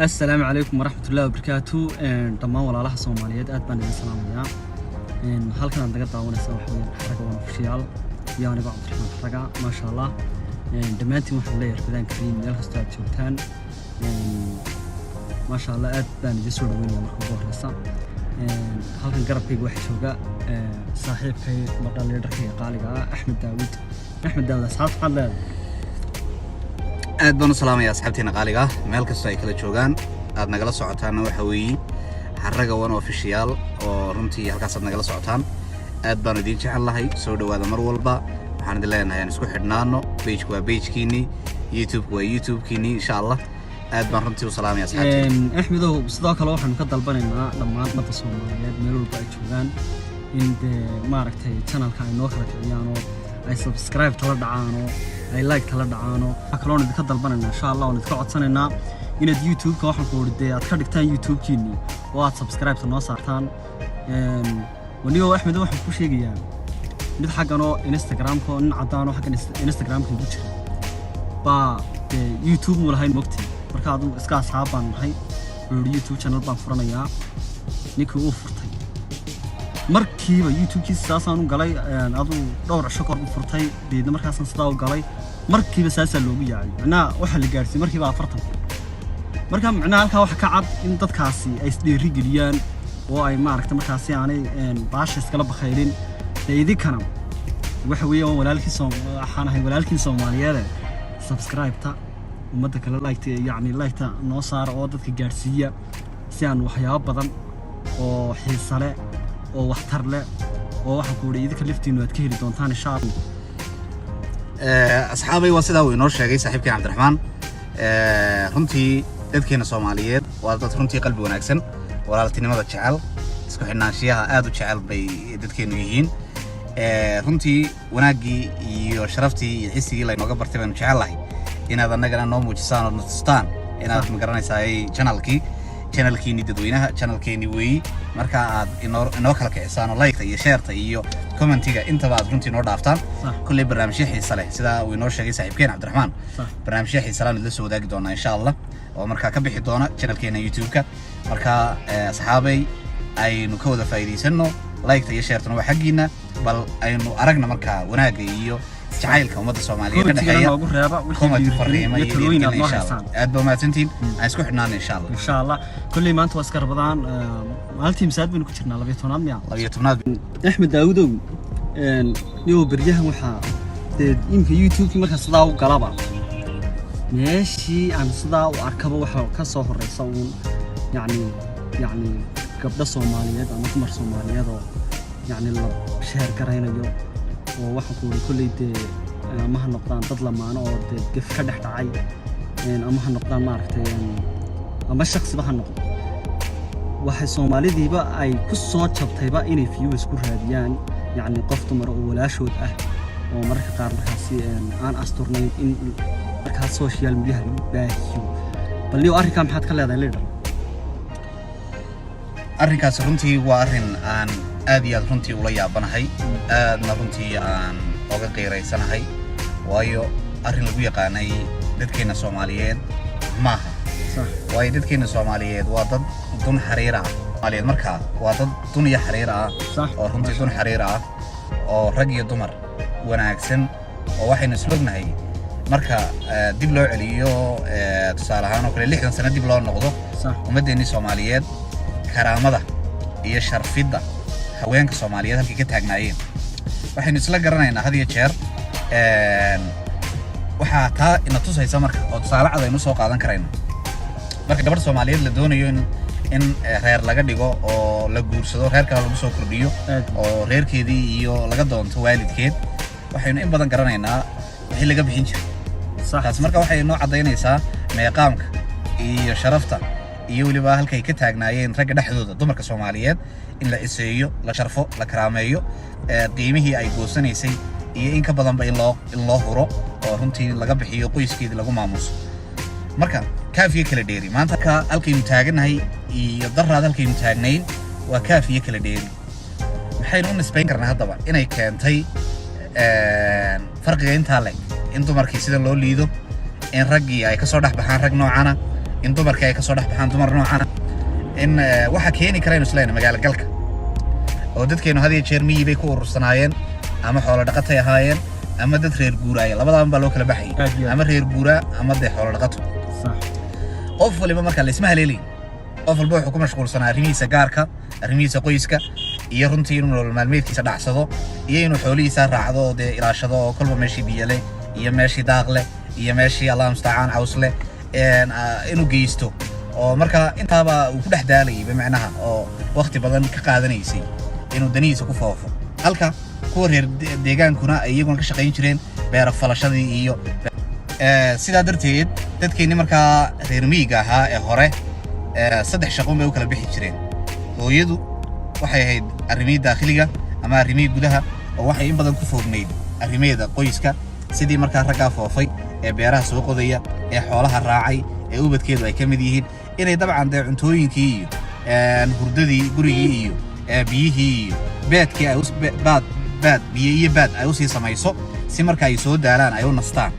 Assalaamu calaykum waraxmatullahi wabarakaatu. Dhammaan walaalaha Soomaaliyeed aad baan idin salaamayaa. Halkan aad naga daawanaysaa waxa weeyaan Xaraga One Official iyo anigo Cabdiraxmaan Xaraga. Maasha Allah, dhammaantiin waxaan leeyahay Ramadaan kariim meel kastoo aad joogtaan. Maasha Allah, aad baan idin soo dhaweynaya. Marka ugu horeysa, halkan garabkayga waxaa jooga saaxiibkay madhaliidharkayga qaaliga ah, Axmed Daawud. Axmed Daawud, asxaabta maxaad leedahay? Aad baan u salaamaya asxaabteena qaaliga ah meel kastoo ay kala joogaan. Aad nagala socotaanna waxa weeye Xaraga One Official, oo runtii halkaasaad nagala socotaan. Aad baanu idiin jecel lahay. Soo dhowaada mar walba. Waxaan idin leenahay aan isku xidhnaano. Page-ku waa page-kiinii, YouTube-ku waa YouTube-kiinii, insha Allah. Aad baan runtii u salaamaya asxaabteena. Axmedow, sidoo kale waxaanu ka dalbanaynaa dhammaan ummadda Soomaaliyeed meel walba ay joogaan in dee maaragtay channelka ay noo kala kiciyaan oo ay subscribe tala dhacaan oo ay like tala dhacaanoo. Waxaa kaloon idinka dalbanaynaa, insha Allah, oon idinka codsanaynaa inaad YouTube-ka, waxaan ku idhi dee, aad ka dhigtaan YouTube-kiinii oo aad subscribe-ta noo saartaan. Wanigo Axmedow, waxaan ku sheegayaa mid xaggan oo Instagram-ka oo nin caddaan oo xaggan Instagram-ka ugu jira baa dee YouTube mu lahayn, mogtay. Marka adigu iska asxaab baan nahay. Wuxuu yidhi YouTube channel baan furanayaa. Ninkii uu furtay markiiba YouTube-kiisa saasaan u galay. Aduu dhowr cisho kor u furtay, deedna markaasaan sidaa u galay, markiiba saasaa loogu yaacay. Macnaha waxaa la gaadhsiiyey markiiba 40,000. Marka macnaha halkaa waxa ka cad in dadkaasi ay isdheeri geliyaan oo ay maaragta markaasi aanay baasha iskala bakhaylin. Dee idinkana waxa weeye waan walaalkii waxaan ahay walaalkii Soomaaliyeed. Subscribe-ta ummadda kale, like, yacni like-ta noo saara oo dadka gaadhsiiya si aan waxyaabo badan oo xiisa leh oo waxtar leh oo waxaan ku idhi idinka laftiinu aad ka heli doontaan, insha Allah. Asxaabay, waa sidaa uu inoo sheegay saaxiibkii Cabdiraxmaan. Runtii dadkeena Soomaaliyeed waa dad runtii qalbi wanaagsan, walaaltinimada jecel, isku xidhnaanshiyaha aad u jecel bay dadkeenu yihiin. Runtii wanaaggii iyo sharaftii iyo xisigii laynooga bartay baynu jecel lahay inaad annagana noo muujisaan oo na tustaan inaad magaranaysaay channelkii, channelkiini dadweynaha, channelkeeni weeyi. Marka aad inoo kala kicisaan oo like-ta iyo share-ta iyo comment-iga intaba aad runtii inoo dhaaftaan. Kolley barnaamijyo xiisa leh, sidaa uu inoo sheegay saaxiibkeen Cabdiraxmaan, barnaamijyo xiisa leh aan idla soo wadaagi doonaa, insha Allah, oo markaa ka bixi doona channelkeena YouTube-ka. Marka asxaabay, aynu ka wada faa'iidaysano. Like-ta iyo share-tuna waa xaggiina. Bal aynu aragna markaa wanaagga iyo jacaylka ummadda Soomaaliyeed ka comment-igana dhexeeya. Noogu reeba wixii comment dhiirigelin fariimo iyo iyo talooyin aad dhiirigelin, noo insha Allah. haysaan. Aad baa mahadsantihiin. Aan isku xidhnaana, insha Allah. Insha Allah. Kolley maanta waa iska Ramadaan. Maalintii misaad baynu ku jirnaa? 12aad miya? 12aad. Axmed Daawudow, niyow, beryahan waxaa dee imika YouTube-kii markaa sidaa u galaba, meeshii aan sidaa u arkaba, waxa ka soo horeysa uun yacni gabdho Soomaaliyeed ama dumar Soomaaliyeed oo yacni la share garaynayo oo waxaan ku uri kolley dee ama ha noqdaan dad lamaano oo dee gef ka dhex dhacay, ama ha noqdaan maaragtay, ama shaksiba ha noqdo. Waxay Soomaalidiiba ay ku soo jabtayba inay viewers ku raadiyaan yacni qof dumar oo walaashood ah oo mararka qaar markaasi aan asturnayn in markaas social media lagu baahiyo. Bal niyow, arrinkaa maxaad ka leedahay, leader? Arrinkaasi runtii waa arrin aan aad iyo aad runtii ula yaabanahay, aadna runtii aan oga qiiraysanahay, waayo arrin lagu yaqaanay dadkeena Soomaaliyeed maaha. Waayo dadkeena Soomaaliyeed waa dad dun xariir ah. Soomaaliyeed markaa waa dad dun iyo xariir ah oo runtii dun xariir ah oo rag iyo dumar wanaagsan, oo waxaynu isla ognahay marka dib loo celiyo, tusaale ahaan oo kale 60 sano dib loo noqdo, ummaddeenii Soomaaliyeed karaamada iyo sharfidda haweenka Soomaaliyeed halkay ka taagnaayeen waxaynu isla garanaynaa had iyo jeer. Waxaa taa ina tusaysa marka oo tusaale cad aynu soo qaadan karayno, marka gabadh Soomaaliyeed la doonayo in reer laga dhigo oo la guursado, reer kale lagu soo kordhiyo oo reerkeedii iyo laga doonto waalidkeed, waxaynu in badan garanaynaa wixii laga bixin jiray. Taas marka waxay inoo caddaynaysaa meeqaamka iyo sharafta iyo weliba halkay ka taagnaayeen ragga dhexdooda dumarka Soomaaliyeed, in la iseeyo, la sharfo, la karaameeyo, qiimihii ay goosanaysay iyo in ka badanba in loo huro oo runtii laga bixiyo, qoyskeedii lagu maamuso. Marka kaafiye kala dheeri, maanta ka halkaynu taagannahay iyo daraad halkaynu taagnayn waa kaafiye kala dheeri. Maxaynu u nisbayn karnaa haddaba inay keentay farqiga intaa leg, in dumarkii sida loo liido, in raggii ay ka soo dhex baxaan rag noocana, in In dumarka ay kasoo dhex baxaan dumar noocan in waxa keeni kara aynu isleena magaalo galka oo dadkeenu had iyo jeer miyi bay ku urursanaayeen, ama xoolo dhaqatay ahaayeen, ama dad reer guuraaya. Labadaaban baa loo kala baxayay. Aad iyo aad. Ama reer guuraa ama dee xoolo dhaqato. Qof waliba marka laisma haleelayn, qof walba wuxuu ku mashquulsanaa arrimihiisa gaarka, arrimihiisa qoyska, iyo runtii inuu nolol maalmeedkiisa dhacsado iyo inuu xoolihiisa raacdo oo dee ilaashado, oo kolba meeshii biyo leh iyo meeshii daaq leh iyo meeshii, Allah mustacaan, caws leh inuu geysto, oo marka intaaba uu ku dhex daalayay bimacnaha oo waqti badan ka qaadanaysay inuu danihiisa ku foofo, halka kuwa reer deegaankuna ay iyaguna ka shaqayn jireen beero falashadii iyo sidaa darteed dadkeenni markaa reer miyiga ahaa ee hore saddex shaqoon bay u kala bixi jireen. Hooyadu waxay ahayd arrimihii daakhiliga ama arrimihii gudaha, oo waxay in badan ku foognayd arrimaheeda qoyska, sidii markaa raggaa foofay ee beeraha soo qodaya ee xoolaha raacay ee ubadkeedu ay ka mid yihiin inay dabcan dee cuntooyinkii iyo hurdadii gurigii iyo biyihii iyo beedkii ay baad baad biyo iyo baad ay usii samayso, si marka ay soo daalaan ay u nastaan.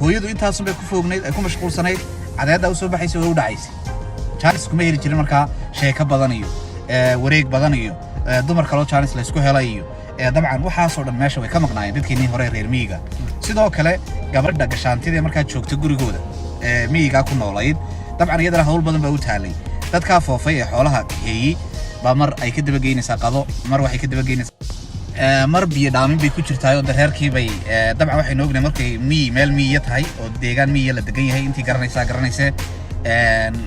Hooyadu intaasun bay ku foognayd, ay ku mashquulsanayd. Cadeeddaa usoo baxaysay, way u dhacaysay. Jaanis kuma heli jirin markaa sheeko badan iyo wareeg badan iyo dumar kaloo jaanis laysku helay iyo dabcan waxaasoo dhan meesha way ka maqnaayeen dadkeenii hore reer miyiga. Sidoo kale gabadha gashaantida markaa joogta gurigooda ee miyigaa ku noolayd, dabcan iyadana hawl badan baa u taalay. Dadkaa foofay ee xoolaha kaxeeyey baa mar ay ka dabageynaysaa qado, mar waxay ka dabageynaysaa mar biyo dhaamin bay ku jirtaay, oo dareerkii bay dabcan waxaynu ognahay markay miyi meel miyiya tahay oo deegaan miyiya la degan yahay, intii garanaysaa garanaysee,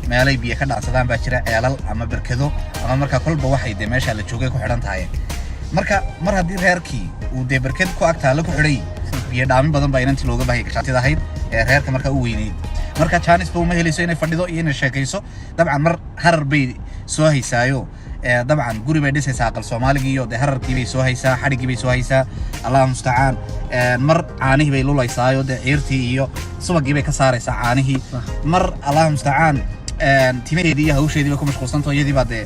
meelay biyo ka dhacsadaan baa jira, ceelal ama berkado ama markaa kolba waxay dee meesha la joogay ku xidhan tahay. Marka mar haddii reerkii uu dee berked ku ag taalla ku xidhay, biyo dhaamin badan baa inantii looga baahayay, gashaantida ahayd ee reerka markaa u weyneyd. Marka jaanis ba uma helayso inay fadhido iyo inay sheekayso. Dabcan mar harar bay soo haysaayo, dabcan guri bay dhisaysaa, aqal Soomaaligii iyo dee hararkii bay soo haysaa, xadhiggii bay soo haysaa, Allah mustacaan. Mar caanihii bay lulaysaayo, dee ciirtii iyo subagii bay ka saaraysaa caanihii. Mar, Allah mustacaan, timaheedii iyo hawsheedii bay ku mashquulsantaho, iyadii baa dee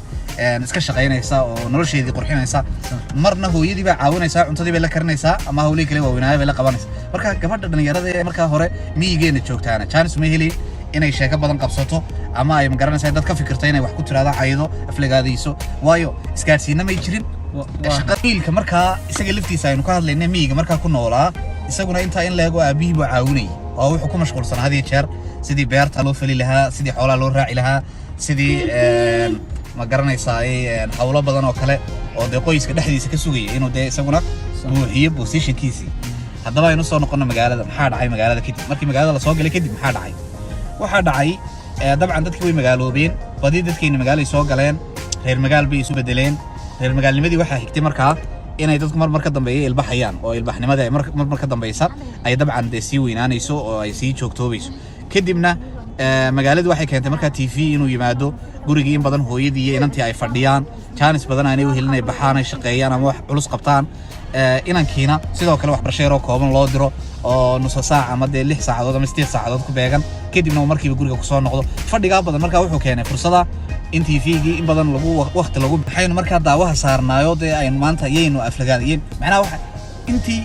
iska shaqaynaysa oo nolosheedii qurxinaysa. Marna hooyadii baa caawinaysaa, cuntadii bay la karinaysaa ama hawlihii kale waaweynaayo bay la qabanaysaa. Marka gabadha dhalinyarada ee markaa hore miyigeenna joogtaana jaanis uma heli inay sheeko badan qabsato ama ay magaranaysaa dad ka fikirto inay wax ku tiraado, caydo, aflagaadayso, waayo isgaadhsiinna may jirin. Shaqa wiilka markaa isaga laftiisa aynu ka hadlayna miyiga markaa ku noolaa, isaguna intaa in leego aabihii buu caawinayay, oo wuxuu ku mashquulsanaa had iyo jeer sidii beerta loo fali lahaa, sidii xoolaha loo raaci lahaa, sidii ma garanaysaa hawlo badan oo kale oo dee qoyska dhexdiisa ka sugaya inuu dee isaguna buuxiyo positionkiisii. Haddaba aynu soo noqono magaalada. Maxaa dhacay magaalada kadib? Markii magaalada lasoo galay kadib maxaa dhacay? Waxaa dhacay dabcan dadkii way magaaloobeen. Badi dadkeeni magaalay soo galeen, reer magaal bay isu bedeleen. Reer magaalnimadii waxaa xigtay markaa inay dadku mar mar ka dambeeya ilbaxayaan, oo ilbaxnimadii ay mar mar ka dambeysa ay dabcan dee sii weynaanayso oo ay sii joogtoobayso. Kadibna magaaladii waxay keentay markaa TV inuu yimaado gurigii. In badan hooyadii iyo inantii ay fadhiyaan, jaanis badan aanay u helin inay baxaan, ay shaqeeyaan ama wax culus qabtaan. Inankiina sidoo kale waxbarasho yaroo kooban loo diro oo nusa saac ama dee 6 saacadood ama 8 saacadood ku beegan, kadibna uu markiiba guriga kusoo noqdo. Fadhigaa badan markaa wuxuu keenay fursada in TV-gii in badan lagu waqti lagu waxaynu markaa daawaha saarnaayo dee aynu maanta yaynu aflagaadayeen macnaha waxa intii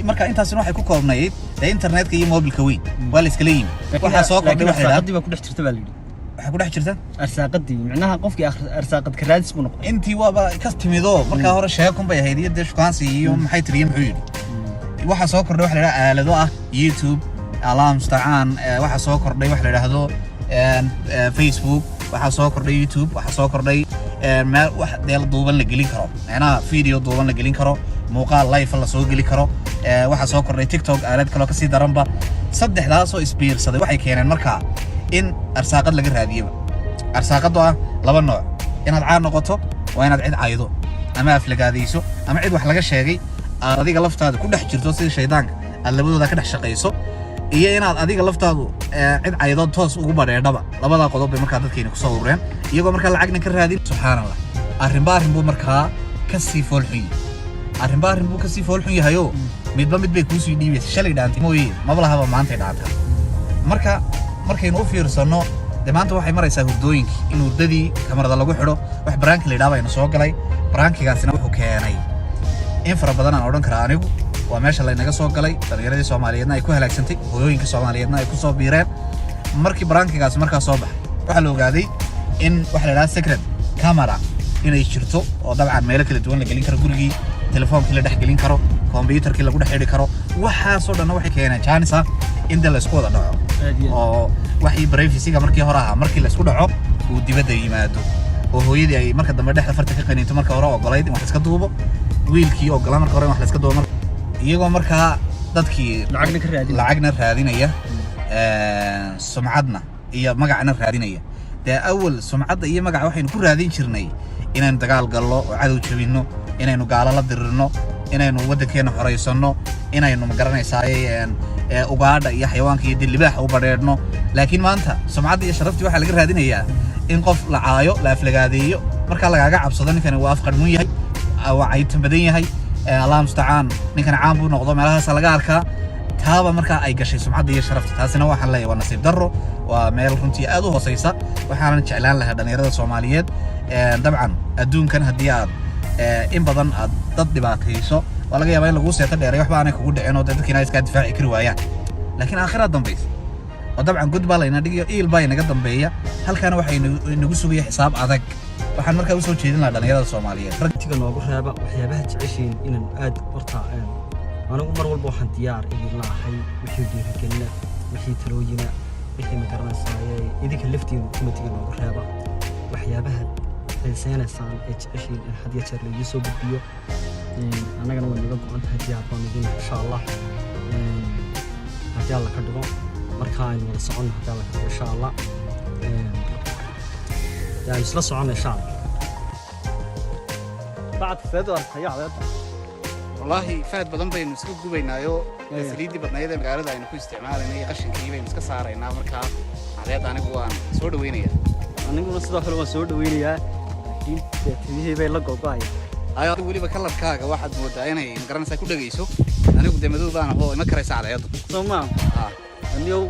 marka intaasina waxay ku koobnayd dee internetka iyo mobilka weyn waa la iskala yimi. Waxaa soo kordhay waxa la yidhaha Arsaaqadii baa ku dhex jirta baa la yidhi. Waxaa ku dhex jirta Arsaaqadii, micnaha qofkii arsaaqad ka raadis buu noqday. Intii waaba ka timidoo markaa hore sheekun bay ahayd iyo dee shukaansi iyo maxay tiri iyo muxuu yidhi. Waxaa soo kordhay waxa la yidhaha aalado ah YouTube, Allah mustacaan, waxaa soo kordhay waxa la yidhaahdo Facebook, waxaa soo kordhay YouTube, waxaa soo kordhay meel wax dee duuban la gelin karo, macnaha video duuban la gelin karo, muuqaal live la soo geli karo. Waxaa soo kordhay TikTok, aalad kaloo kasii daranba. Saddexdaasoo isbiirsaday waxay keeneen markaa in arsaaqad laga raadiyaba. Arsaaqadu ah laba nooc: inaad caan noqoto waa inaad cid caydo ama aflagaadayso ama cid wax laga sheegay aad adiga laftaada ku dhex jirto, sida shaydaanka aad labadooda ka dhex shaqayso, iyo inaad adiga laftaadu cid caydood toos ugu badheedhaba. Labadaa qodob bay markaa dadkeeni kusoo urureen, iyagoo markaa lacagna ka raadin. Subxaan Allah, arrinba arrin buu markaa kasii foolxun yahay, arrinba arrin buu kasii foolxun yahayoo midba mid bay kuusii dhiibaysa. Shalay dhaantay mooye maba lahaba maantay dhaantaa. Marka markaynu u fiirsanno dee maanta waxay maraysaa hurdooyinkii in hurdadii kamarada lagu xidho. Wax prank-i la yidhaha baynu soo galay. Prank-igaasina wuxuu keenay in fara badan aan odhan karaa anigu waa meesha laynaga soo galay, dhallinyaradii Soomaaliyeedna ay ku halaagsantay, hooyooyinka Soomaaliyeedna ay ku soo biireen. Markii prankigaas markaa soo baxay, waxaa la ogaaday in waxa la idhaha secret camera inay jirto, oo dabcan meelo kala duwan la gelin karo, gurigii telefoonkii la dhex gelin karo, kombiyuutarkii lagu dhex xidhi karo. Waxaasoo dhanna waxay keeneen chance in de laysku wada dhaco Aad iyo aad. oo waxii privacyga markii hore ahaa markii laysku dhaco uu dibadda yimaado, oo hooyadii ay marka dambe dhexda farta ka qaniinto. Marka hore ogolayd in wax iska duubo, wiilkii ogolaa marka hore in wax la iska duubo, iyagoo markaa dadkii Lacagna ka raadinaya. Lacagna raadinaya, sumcadna iyo magacna raadinaya. Dee awal sumcadda iyo magaca waxaynu ku raadin jirnay inaynu dagaal gallo oo cadow jabinno, inaynu gaalo la dirirno, inaynu waddankeena horaysanno, inaynu magaranaysaay ugaadha iyo xayawaanka iyo dillibaaxa u badheedhno. Laakiin maanta sumcadda iyo sharaftii waxaa laga raadinayaa in qof la caayo, la aflagaadeeyo, markaa lagaaga cabsado. Ninkani waa af qadhmuun yahay, waa caytan badan yahay, Allah mustacaan, ninkan caan buu noqdo, meelahaasa laga arkaa. Taaba markaa ay gashay sumcadda iyo sharafta. Taasina waxaan leeyahay waa nasiib darro, waa meel runtii aad u hooseysa. Waxaanan jeclaan lahaa dhalinyarada Soomaaliyeed, dabcan adduunkan haddii aad in badan aad dad dhibaatayso, waa laga yaabaa in laguu seeto dheeray, waxba aanay kugu dhicin oo dee dadkiina ay iskaa difaaci kari waayaan. Laakiin aakhiraa dambaysa oo dabcan god baa layna dhigayo, iil baa inaga dambeeya. Halkaana waxaa inagu sugaya xisaab adag. Waxaan markaa usoo jeedin lahaa dhalinyarada Soomaaliyeed rag Tiga noogu reeba waxyaabaha jeceshiin inaan aad horta anigu mar walba waxaan diyaar idinla ahay wixii dhiirigelina, wixii talooyina, wixii magaranaysaayee. Idinka laftiinu commentiga noogu reeba waxyaabaha xiiseynaysaan ee jeceshiin in had iyo jeer laidin soo gudbiyo. Annagana way naga go'an tahay, diyaar baan idin insha Allah. Haddii Alla ka dhigo, marka aynu wada soconno, haddii Alla ka dhigo, insha Allah. Dee aynu isla soconno insha Allah. Bacadka seed u aragtay cadeedda? Wallaahi fahad badan baynu iska gubaynaayo. Iya. Saliiddii badnayd ee magaalada aynu ku isticmaalaynay iyo qashinkii baynu iska saaraynaa. Markaa cadeedda anigu waan soo dhaweynaya. Aniguna sidoo kale waan soo dhaweynayaa, laakiin dee timihii bay la gogo'aya. Ayo, weliba colorkaaga waxaad moodaa inay magaranaysaa ku dhegayso. Anigu dee madow baan ahoo, ima karaysa cadeeddu. Soo maa? Ah. Aniyow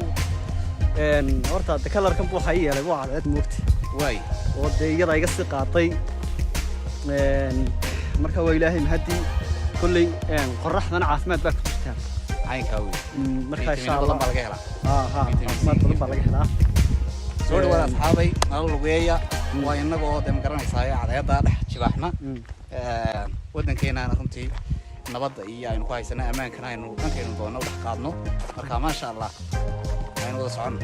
horta de colorkan buu waxaa ii yeelay waa cadceed, moogta. Waay. Oo dee iyada iga sii qaatay. Marka waa Ilaahay mahadii kolley, qoraxdana caafimaad baa ku jirtaa. Caynkaa wey. Marka insha Fiitamiino badan Allah baa laga helaa. Ha, Vitamin C. caafimaad badan baa laga helaa. Soo dhawaada asxaabay, nala lugeeya. Waa innagoo dee magaranaysaa cadeedda dhex jibaaxna. Waddankeenana runtii nabadda iyo aynu ku haysana, ammaankana aynu dhankaynu doonno u dhex qaadno. Marka maasha Allah, aynu wada soconno.